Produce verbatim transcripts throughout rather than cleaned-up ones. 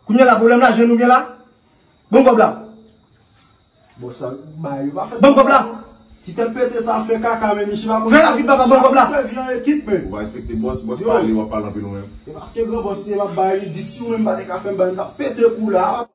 Kounye a la, pwoblèm lajan nou gen la? Ban m kòb la. Bòs la bay, yo pa fè. Ban m kòb la. Ti tèt pete sa fè kaka, men misye pa konn. Fè rapid, papa, ban m kòb la. Sèvi an ekip, men. Ou pa respekte bòs, bòs pale, w ap pale anpil ou menm. E paske gran bòs se m ap bay li, dis ki ou menm pa te ka fè m bay, m t ap pete kou la.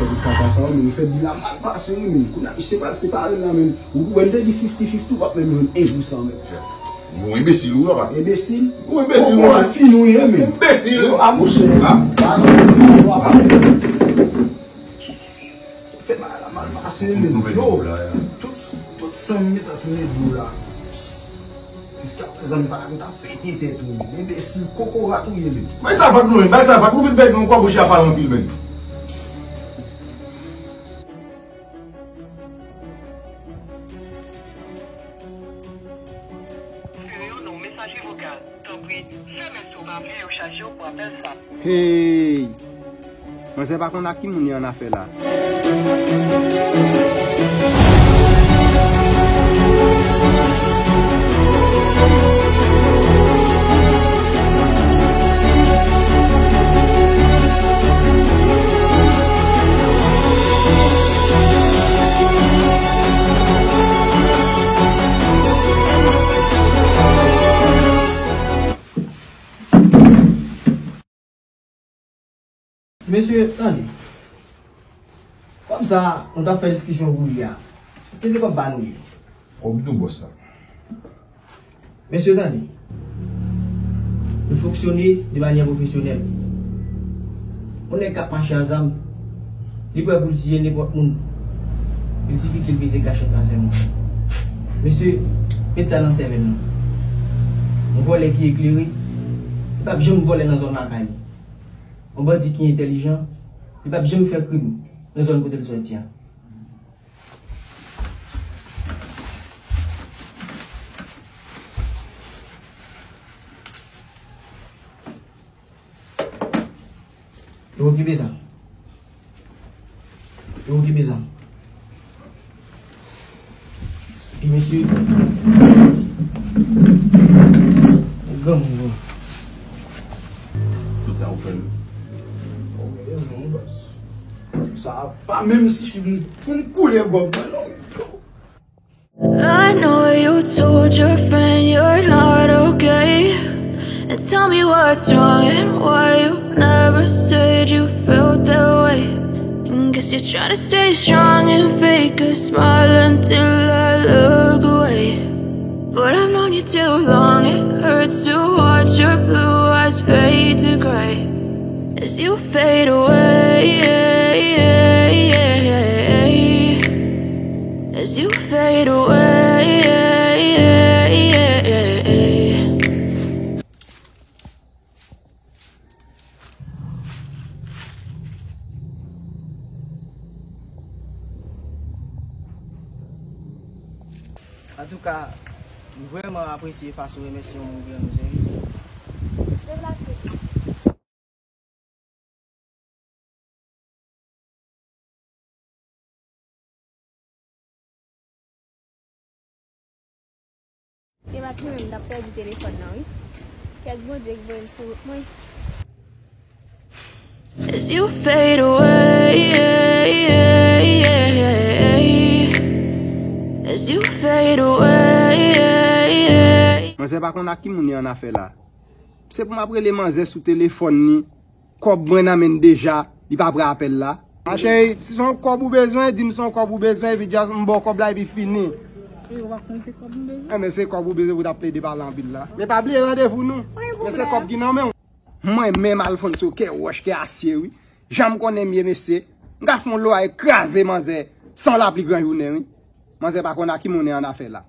Fè di kaka sa, men fè di la mal pase, men. Kounye a, misye pral separe la, men. Ou wè m te di fifty fifty, w ap menm jwenn en pou san, men. Yon enbesil ou, papa. Enbesil? Yon enbesil, ou konn fin ou ye, men. Enbesil. Yo, a mouche. Ah. Fè bagay la mal pase, men. Yo, tout, tout san m gentan tounen dlo la. Jiska prezan, m pa, m ta pete tèt ou. Enbesil, kokorat ou ye, men. Bay sa vag nou, men. Bay sa vag. Ou vin bay nou kòb ou chè a pale anpil, men. Sere yon non mesaje vokal. Tanpri, fèmen si w pa vle yo chaje w pou apèl sa. Hey! Manzè pa konn ak ki moun li annafè la. Mesye, tande. Kòb sa, nou t ap fè diskisyon pou li a. Èske se kòb pa nou ye? Kòb nou bòs la. Mesye, tande. Nou fonksyone de manyè pwofesyonèl. Yon nèg k ap mache a zam, li prè pou l tiye nenpòt moun. Li sifi ke l peze kachèt nan zèm. Mesye, met sa nan sèvèl nou. Yon vòlè ki eklere, li p ap janm vòlè nan zòn lakay li. Yon bandi ki entèlijan, li p ap janm fè krim nan zòn kote l sòti a. Yo okipe sa. Yo okipe sa. Epi mesye, granmoun vre. Tout sa ou fè l. Ou gen rezon, baz. Sa pa menm sifi pou m koule gòb mwen, non. I know you told your friend you're not okay. And tell me what's wrong and why you never said you felt that way. And guess you're trying to stay strong and fake a smile until I look away. But I've known you too long, it hurts to watch your blue eyes fade to gray as you fade away. As you fade away. Antouka, m vrèman apresye fason w remèsye yon moun ki rann ou sèvis. Se pa t mwen menm, m t ap pèdi telefòn nan, wi. Kèt Bondye k voye m sou wout mwen. As you fade away, as you fade away. Manzè pa konn ak ki moun li annafè la. Se pou m ap rele manzè sou telefòn li, kòb mwen nan men l deja, li pa pran apèl la. Ma cheri, si se yon kòb ou bezwen, di m se yon kòb ou bezwen, epi just m ba w kòb la, epi fini. E ou pa konn se kòb m bezwen? Enben, se kòb ou bezwen pou w t ap plede pale anpil la. Men pa bliye randevou nou. Men se kòb ki nan men w. Mwen menm Alfonso, kè wòch, kè asye, wi. Jan m konnen m ye, mesye. M ka fè yon lwa e kraze manzè san lapli gran jounen, wi. Manzè pa konn ak ki moun li annafè la.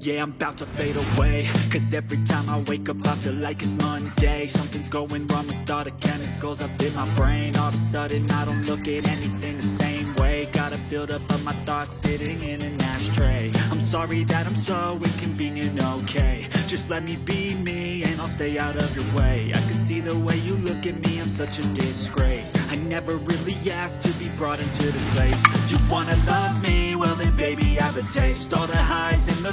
Yeah, I'm about to fade away. Cause every time I wake up, I feel like it's Monday. Something's going wrong with all the chemicals up in my brain. All of a sudden, I don't look at anything the same way. Got a buildup of my thoughts sitting in an ashtray. I'm sorry that I'm so inconvenient, okay? Just let me be me and I'll stay out of your way. I can see the way you look at me, I'm such a disgrace. I never really asked to be brought into this place. You wanna love me? Well then, baby, I have a taste. All the highs and the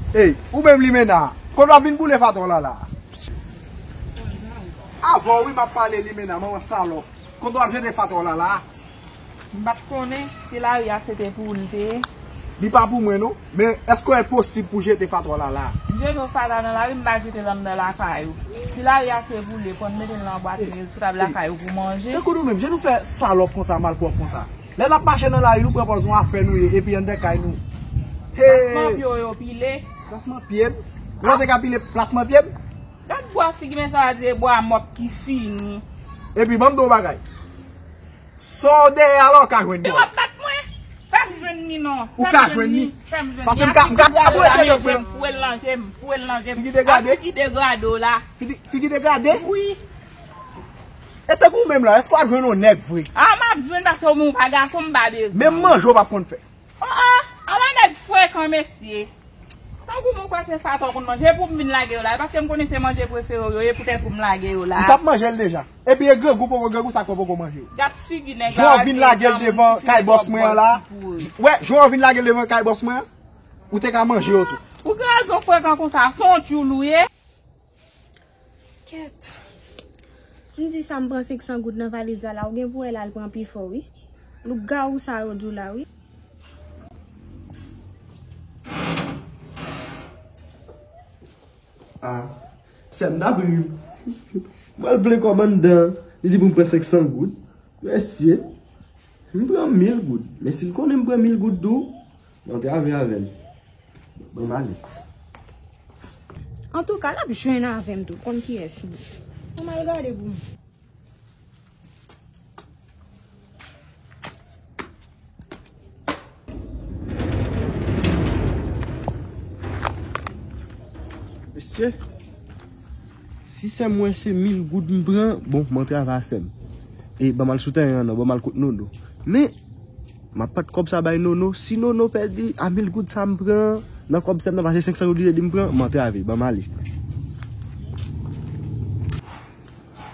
Ey, ou menm Limena, kote w ap vin boule fatra w la la? Avè w wi m ap pale Limena, manman salòp. Kote w ap jete fatra w la la? M pa t konnen si lari a se te pou ou l te ye. Li pa pou mwen non, men èske w wè l posib pou jete fatra w la la? M jete w fatra nan lari, m pa jete l anndan lakay ou. Si lari a se pou l ye, pran mete l nan bwat, mete l sou tab lakay ou pou manje. Tankou nou menm, jan nou fè salòp konsa, malpwòp konsa. Lè n ap mache nan lari, nou pran pòz yon afè nou ye, epi anndan kay nou. Plasman pye w yo pile. Plasman pye m? Ou te ka pile plasman pye m? Gad bwa figi men sa a di e bwa mòp ki fini. Epi ban m di w yon bagay. Sa w dèyè a la w ka jwenn li. E w ap bat mwen? Fè m jwenn li non. Ou ka jwenn li? Fè m jwenn li. Paske m ka, m ka, m ka boule pye w. Foure l nan je m, foure l nan je m. Figi degrade. Figi degrade w la. Figi, figi degrade? Wi. E tankou w menm la, èske w ap jwenn yon nèg vre? A, m ap jwenn paske w menm w pa gason, m pa bezwen. Menm manje w p ap konn fè. O, o, ala nèg frekan, mesye. Tankou mwen kwè se fatra w konn manje, e pou m vin lage yo la, e paske m konnen se manje prefere w yo ye, poutèt pou m lage yo la. Ou t ap manje l deja. Epi e grangou, poko grangou, sa k fè w poko manje yo. Gad figi nèg la. Jan w vin lage l devan kay bòs mwen an la. Wè, jan w vin lage l devan kay bòs mwen an, ou te ka manje yo tou. Ou gen rezon frekan konsa, se yon tchoul ou ye. Kèt. M di sa m pran senk san goud nan valiz la la, ou gen pou wè l al pran pifò wi. Lougawou sa yo di w la wi. Ah, sè m t ap ri. Mwen al plen kòb anndan, li di pou m pran senk san goud. Mesye, m pran mil goud. Men si l konnen m pran mil goud tou, antrave avè l. Bon, m ale. Antouka, l ap jwenn avè m tou, konn kiyès m ye. Ann al gade pou mwen. Mesye, si sè m wè se mil goud m pran, bon, m antrave a sè m. E ban m al sou tèren an non, ban m al kot Nono. Men, m ap pat kòb sa bay Nono. Si Nono pèdi a mil goud sa m pran nan kòb sè m nan, paske senk san goud li te di m pran, m antrave, ban m ale.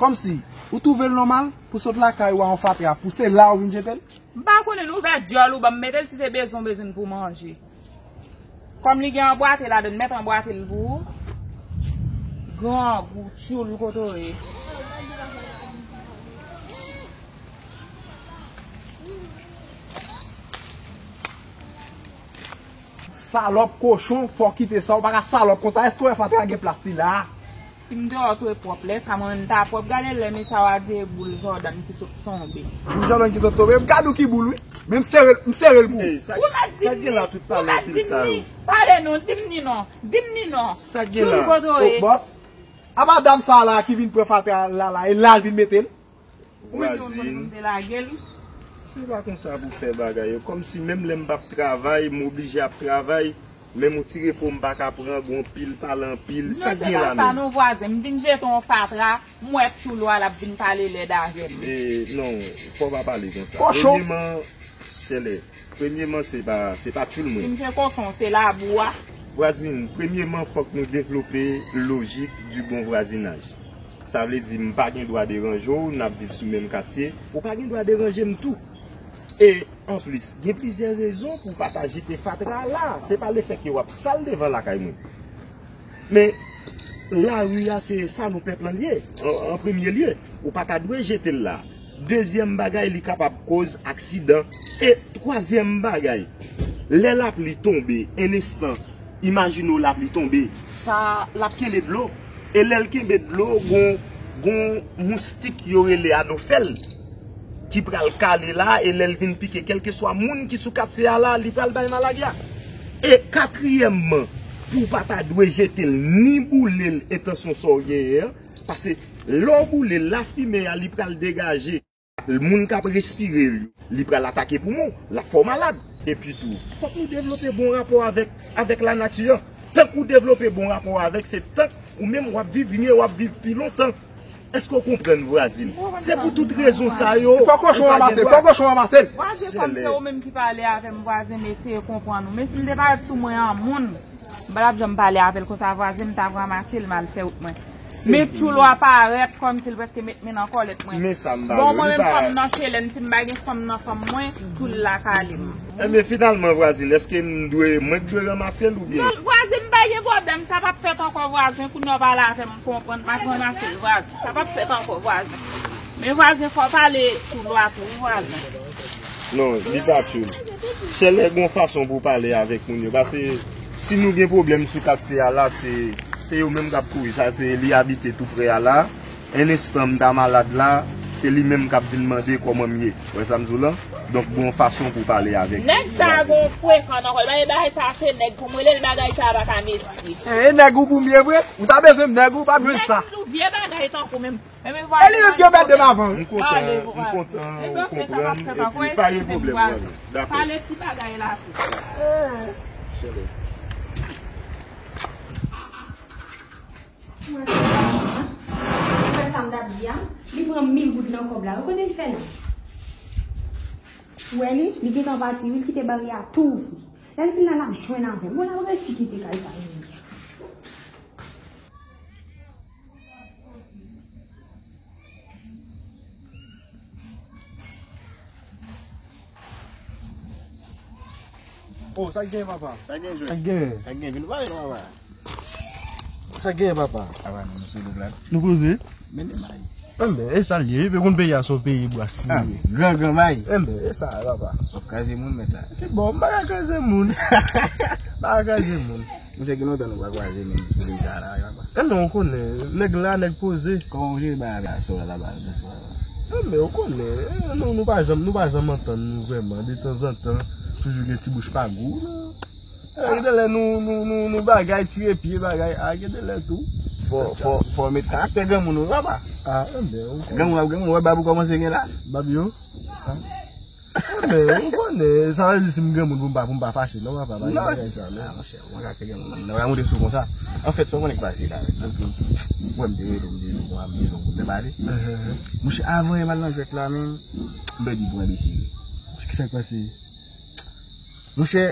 Kòmsi, ou twouve l nòmal pou sot lakay ou a yon fatra, pou se la ou vin jete l? M pa konnen, ouvè dyòl ou ban m mete l si se bezwen w bezwen l pou manje. Kòm li gen anbwate ladan l, mèt anbwate l pou ou. Grangou, tchoul kote w ye. Salòp, kochon, fò w kite sa, ou pa ka salòp konsa. Èske w wè fatra gen plas li la? Si m deyò tou e pwòp, lè sa mwen menm ta pwòp. Gade lè mesye a di e boul Jordan ki sot tonbe. Boul Jordan ki sot tonbe? M ka di w ki boul wi. Men m sere, m sere l pou ou. Ey, sa, sa gen la tout pale anpil sa yo? Pale non, di m ni non. Di m ni non. Sa gen la? Tchoul kote w ye? Bòs, apa dam sa la ki vin pran fatra la la, e la l vin mete l? Ou mete yon moun pou m te lage l. Se pa konsa pou fè bagay yo. Kòmsi menm lè m p ap travay, m oblije ap travay, menm yon ti repo m pa ka pran, gon pil pale anpil. Sa k gen la menm? Sa non vwazen, m vin jete yon fatra, m wè tchoul ou a l ap vin pale lèd avè m. E, non, fò w pa pale konsa. Kochon! Premyeman, Chèlè, premyeman, se pa, se pa tchoul mwen. Si m se kochon, se labou a. Vwazin, premyeman, fòk nou devlope lojik di bon vwazinaj. Sa vle di, m pa gen dwa deranje w, n ap viv sou menm katye, ou pa gen dwa deranje m tou. E, anplis, gen plizyè rezon pou w pa ta jete fatra a la. Se pa lefètke w ap sal devan lakay mwen. Men, lari a se salon pèp lan l ye, an, an premye lye. Ou pa ta dwe jete l la. Dezyèm bagay, li kapab koz aksidan. E twazyèm bagay, lè lapli tonbe, en enstan, imajine w lapli tonbe, sa l ap kenbe dlo. E lè l kenbe dlo, gon, gon moustik yo rele anofèl ki pral kale la, e lè l vin pike kèlkeswa moun ki sou katye a la, li pral bay maladi a. E katriyèmman, pou w pa ta dwe jete l ni boule l, entansyon sa w genyen an, paske lè w boule l, lafimen an, li pral degaje. Moun k ap respire l yo, li pral atake poumon, l ap fè w malad. Epi tou, fòk nou devlope bon rapò avèk, avèk lanati an. Tank ou devlope bon rapò avèk, se tank ou menm w ap viv mye, w ap viv pi lontan. Èske w konprann, vwazin? Se pou tout rezon sa yo, fò kochon ranmase l, fò kochon ranmase l. Vwazin, kòm se ou menm ki pale avè m, vwazin, eseye konprann ou. Men si l te parèt sou mwen an moun, m pa t ap janm pale avè l konsa, vwazin, m t ap ranmase l, m al fè wout mwen. Men tchoul w a parèt kòmsi l prèske met men nan kòlèt mwen. Men sa m pa Bon, vle, mwen li menm pa fanm nan chelèn, si m pa gen fanm nan fanm mwen, tchoul la kale m. Enben, finalman, vwazin, èske m dwe, mwen k dwe ranmase l oubyen? Non, vwazin, m pa gen pwoblèm, sa p ap fèt ankò, vwazin, kounye a w pale avè m, m konprann, m ap ranmase l, vwazin, sa p ap fèt ankò, vwazin. Men vwazin, fò w pale tchoul w a tou, wi, vwazin. Non, li pa tchoul. Chèlè, gon fason pou w pale avèk moun yo, paske si nou gen pwoblèm sou katye a la, se, se yo menm k ap kouri, sa se li abite tou prè a la. En enstan m ta malad la, se li menm k ap vin mande kòman m ye. Ou wè sa m di w lan? Donk, gon fason pou w pale avèk Nèg sa a gon frekan nan kò l. Bagay, bagay sa a se nèg pou m rele l, bagay sa a pa ka mesye. E, e nèg ou pou m ye vre? Ou ta bezwen m nèg ou, pa bezwen sa. Nèg nou vye bagay tankou menm. E li menm ki yo pèdi m avan. M kontan, m kontan ou konprann, epi pa gen pwoblèm, vwazin. Dakò. Pale ti bagay la tou. Ou wè sa m t ap di a? Li pran mil goud nan kòb la. Ou konnen l fè la? Ou wè li? Li gentan pati, wi, li kite baryè a tou ouvri. Lè l fin la, l ap jwenn avè m. Bon, l ap resi kite kay sa jodi a. Oh, sa k gen, papa? Sa k gen, Jwe? Sa k gen? Sa k gen? Vin pale non, papa. Sa k gen, papa? Ava nou, nou sou wout la. Nou poze? Men de may. Enben, e sa l ye, wi, konn peyi a se yon peyi bwasli. Ah, gran, gran may. Enben, e sa, papa. W ap kraze moun, mèt la. Ki bon, m pa ka kraze moun. M pa ka kraze moun. Monchè, gen lontan nou pa kwaze menm sou peyi sa la, papa. E non, ou konnen, nèg la, nèg poze. Kòman w jere bagay la, sou la, la, la, sou la? Non, men ou konnen, e, nou, nou pa janm, nou pa janm antann nou vrèman. De tanzantan, toujou gen ti bouch pa gou, non. E, gen de lè nou, nou, nou, nou bagay, tire pye, bagay, a, gen de lè tou. Fò, fò, fò w met karaktè granmoun ou, papa. A, enben, ou konnen. Granmoun ap granmoun, ou wè bab ou kòmanse gen la? Bab yo? A. Men, ou konnen, sa vle di si m granmoun pou m pa, pou m pa fache, non, papa, pa gen bagay sa, non. Ah, monchè, ou pa ka fè granmoun, non, pa monte sou konsa. Anfèt, sa w konnen k pase la, menm si w wè m te rele w, m te di w, bon, m bezwen w pou n te pale. Monchè, avan yè m al nan jwèt la, menm, m pèdi pou enbesili. Kisa k pase? Monchè,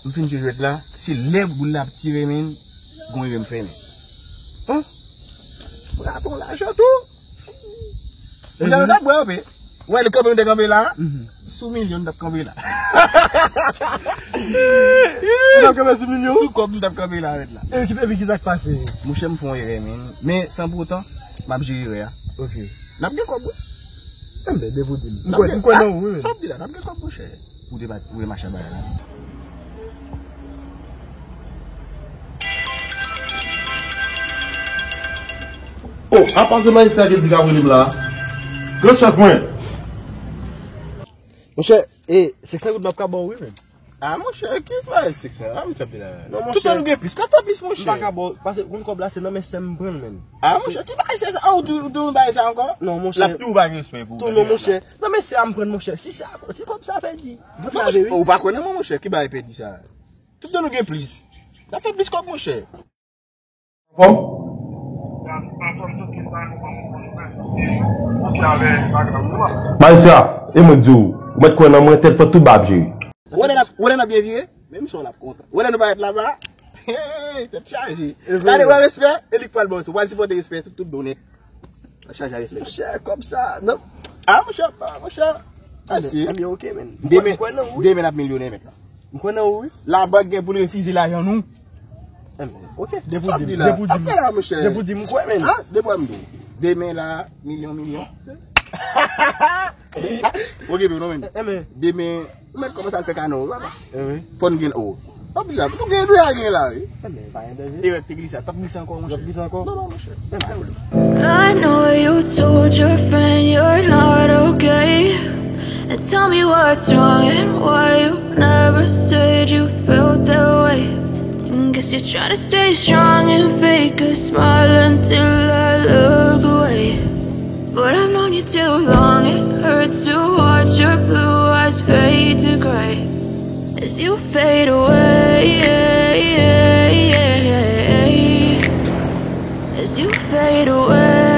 m fin jwe jwèt la, se lè boul la ap tire, menm, gon rive m fèmen. Hon? M rate yon lajan tou. Monchè, nou t ap bwè anpe. Ou wè, lè kanpe nou te kanpe la, sou milyon nou t ap kanpe la. Nou t ap kanpe sou milyon? Sou kòb nou t ap kanpe la, mèt la. Epi, epi kisa k pase? Monchè, m fè yon erè, men, men, san poutan, m ap jere erè a. Ok. N ap gen kòb, wi. Enben, depi w di m. M kwè, m kwè nan ou, wi, men. Sa w ap di la, n ap gen kòb, monchè. Ou te bat, ou te mache a bagay la. Oh, apa se majistra ki di k ap rele m la? Gran chèf mwen. Monchè, e, senk san goud m ap ka ba w wi, men. Ah, monchè, ki bagay senk san? Ah, monchè, ap di la. Non, monchè. Tout tan nou gen plis, n ap fè plis, monchè. M pa ka ba w, paske konn kòb la, se nan men sè m pran l, men. Ah, monchè, ki bagay sè sa? Ah, ou tou, ou tou bagay sa ankò? Non, monchè. L ap tou bagay respè pou ou. Tou non, monchè. Nan men sè a m pran l, monchè. Si sa, si kòb sa pèdi. Ou pa kwè nan mwen, monchè, ki bagay pèdi sa? Tout tan nou gen plis. N ap fè plis kòb, monchè. Anfòm? Majistra, e mwen di w, ou mèt kwè nan mwen, tèt fò tout bagay ap jere. Wè lè n ap, wè lè n ap byen vire, menm sa w ap kontan. Wè lè nou parèt laba, hey, tèt chaje. Gade, wè respè, e li k pral ba w, ou pral sipòte respè tout, tout donnen. Chaje a respè. Monchè, kòb sa, non. Ah, monchè, ah, monchè. Mèsi. Ebyen, ok, men. Demen, demen n ap milyonè, mèt la. M kwè nan ou, wi. Labank gen pou l refize lajan nou. Enben, ok, depi w di m, depi w di m, depi w di m, m kwè, men. Ah, depi w di m. Demen la, milyon, milyon. Ok, bro, non, men. Enben. Demen, ou mèt kòmanse al fè kano, wi, papa. Enben. Fò n gen, oh. Pap di la, nou gen dwe a gen la, wi. Enben, pa gen danje. E wè, te glise, t ap glise ankò, monchè. T ap glise ankò? Non, non, monchè. I know you told your friend you're not okay. And tell me what's wrong and why you never said you felt that way. And guess you're trying to stay strong and fake a smile until I look away. But I've known you too long, it hurts to watch your blue eyes fade to gray as you fade away. As you fade away.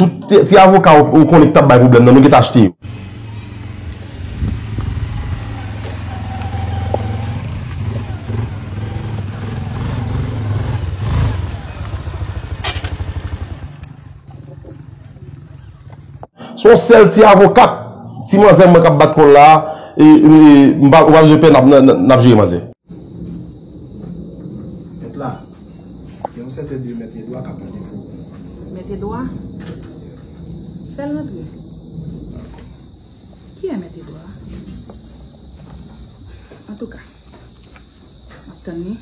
tout ti, ti avoka ou, ou konnen ki t ap bay pwoblèm nan, nou gentan achte yo. Se yon sèl ti avokat, ti manzè mwen k ap bat kò l la, e, e, m pa, ou pa bezwen pè, n ap, n ap, n ap jere manzè. Mèt la, gen yon sèten de Mèt Edwa k ap mande pou ou. Mèt Edwa? Fè l rantre. Kiyès Mèt Edwa? Antouka, m ap tann li.